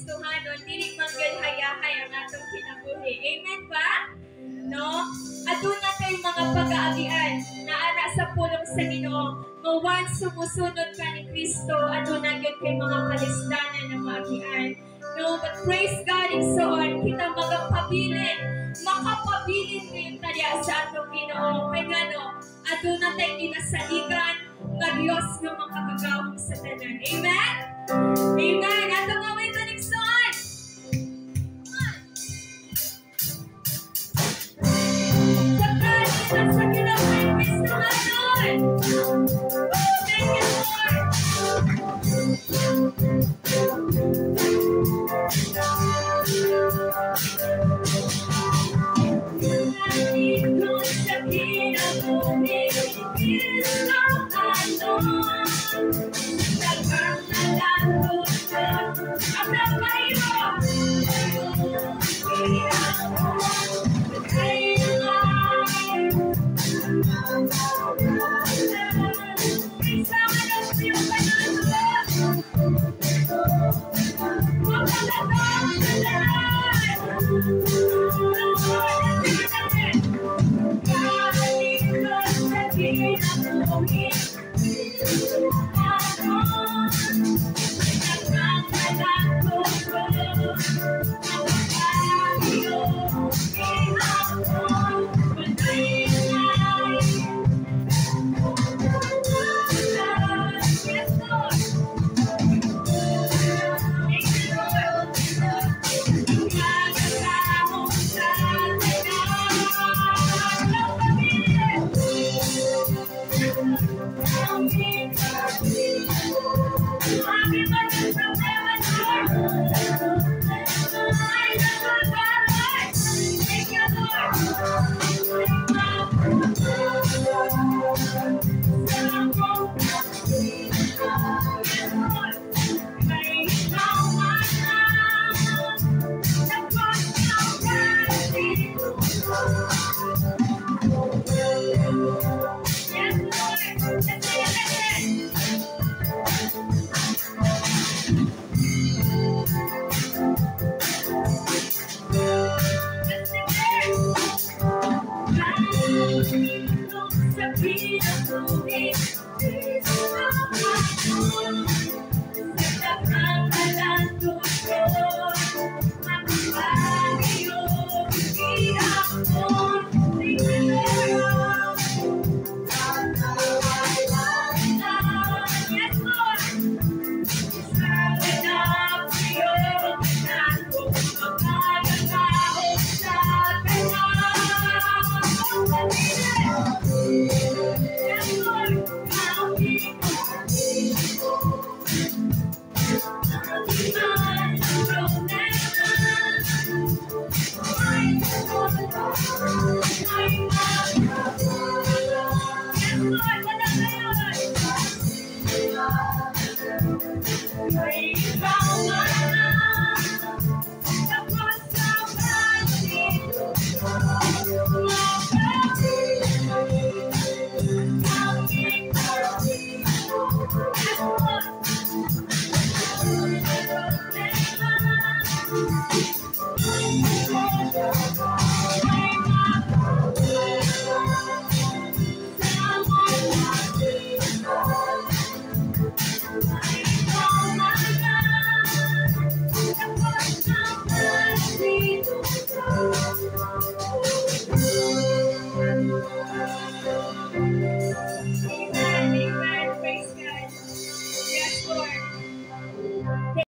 Kristohanon, dili man gyud hayahay ang atong kinabuhi. Amen ba? No? Aduna kay mga pag-aagian na ana sa pulong sa Ginoo nga once sumusunod ka ni Kristo, aduna gyud kay mga kalisdanan na maagian. No, but praise God, igsoon, kita magapabilin, makapabilin ngayon taliya sa atong Ginoo. Kay ngano, aduna tay ginasaligan nga Dios nga makagagahom sa tanan. Amen? Amen. Atong awiton, igsoon. Pagkalitan sa kinabuhi Kristohanon. Oh, thank you, Lord. Dito sa kinabuhi Kristohanon, daghang nalatunan ang napahimo.